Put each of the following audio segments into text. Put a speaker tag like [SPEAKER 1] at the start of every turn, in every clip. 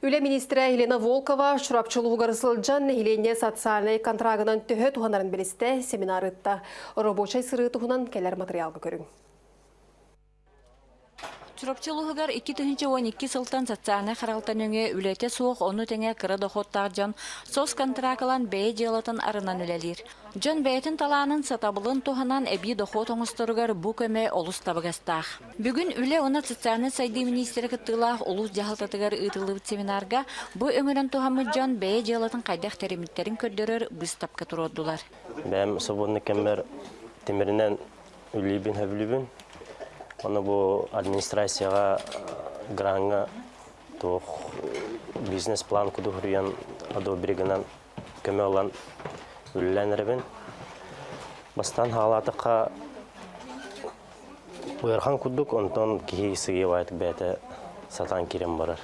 [SPEAKER 1] Үлэ министрэ Елена Волкова Чурапчы улууһугар сылдьан нэһилиэнньэ социальнай контрагынан төһө туһанарын билистэ, семинар ыытта. Рабочай сырыы туһунан кэлэр матырыйаалга көрүҥ.
[SPEAKER 2] Чурапчы улууһугар 2012 сылтан социальнай харалта нөҥүө үлэтэ суох, ону тэҥэ кыра дохуоттаах дьон соцконтракт ылан бэйэ дьыалатын арынан үлэлиир. Дьон бэйэтин талаанын, сатабылын туһанан эбии дохуот оҥосторугар бу көмө олус табыгастаах. Бүгүн Үлэ уонна социальнай сайдыы миниистирэ кыттыылаах улуус дьаһалтатыгар ыытыллыбыт семинарга бу өҥөнөн туһаммыт дьон бэйэ дьыалатын хайдах тэриммиттэрин көрдөрөр быыстапка туруордулар.
[SPEAKER 3] Бэйэм свободный кэммэр тимиринэн үлэлиибин, сөбүлүүбүн. Ону бу администрацияҕа граҥҥа туох бизнес-план кудуһуруйан одобригынан көмө ылан үлэлээн эрэбин. Бастаан хаалаатахха ыарахан курдук, онтон киһи сыыйа бэйэтэ сатаан киирэн барар.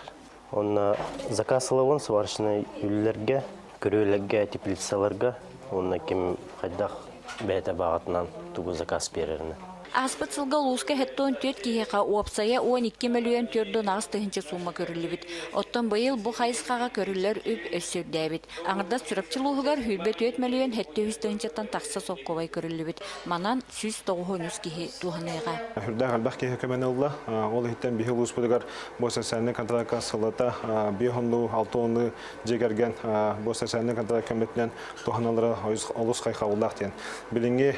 [SPEAKER 3] Онно заказ ылабын сварочнай үлэлэргэ, көрүүлэргэ, теплицаларга уонна ким хайдах бэйэтэ баҕатынан тугу заказ биэрэринэн.
[SPEAKER 2] Ааспыт сылга улууска 74 киһиэхэ уопсайа 12 мөлүйүөн 408 тыһыынча суумма көрүллүбүт. Оттон быйыл бу хайысхаҕа көрүллэр үп өссө үрдээбит. Аҥардас Чурапчы улууһугар 24 мөлүйүөн 700 тыһыынчаттан тахса солкуобай көрүллүбүт. Манан 193 киһи туһаныаҕа.
[SPEAKER 4] Үрдээх элбэх киһи көмөнү ылла. Ол иһиттэн биһи улууспутугар бу социальнай контракка сыллата биэс алты оннуу дьиэ кэргэн бу социальнай контракт көмөтүнэн туһаналлара олус хайхабыллаах диэн. Билиҥҥи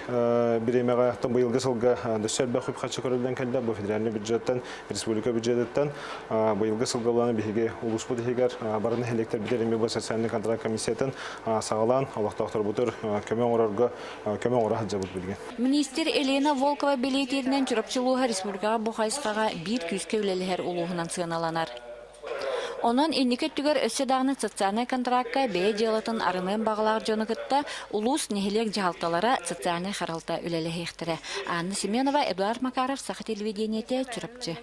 [SPEAKER 4] бириэмэҕэ быйылгы сылга дөссө элбэх үп-харчы көрүллэн кэллэ. Бу федеральный бюджеттан, республика бюджетыттан быйылгы сылга ылан биһиги улууспут иһигэр бары нэһилиэктэрбитигэр эмиэ бу социальный контракт комиссиятын саҕалаан олохтоохторбутугар көмө оҥорорго көмө оҥоро сылдьабыт билигин.
[SPEAKER 2] Миниистир Елена Волкова бэлиэтииринэн Чурапчы улууһа республикаҕа бу хайысхаҕа биир күүскэ үлэлэһэр улууһунан сыаналанар. Онон инники өттүгэр өссө даҕаны социальнай контракка бэйэ дьыалатын арыныан баҕалаах дьону кытта улуус, нэһилиэк дьаһалталара, социальнай харалта үлэлэһиэхтэрэ. Анна Семенова, Эдуард Макаров, Саха телевидениетэ, Чурапчы.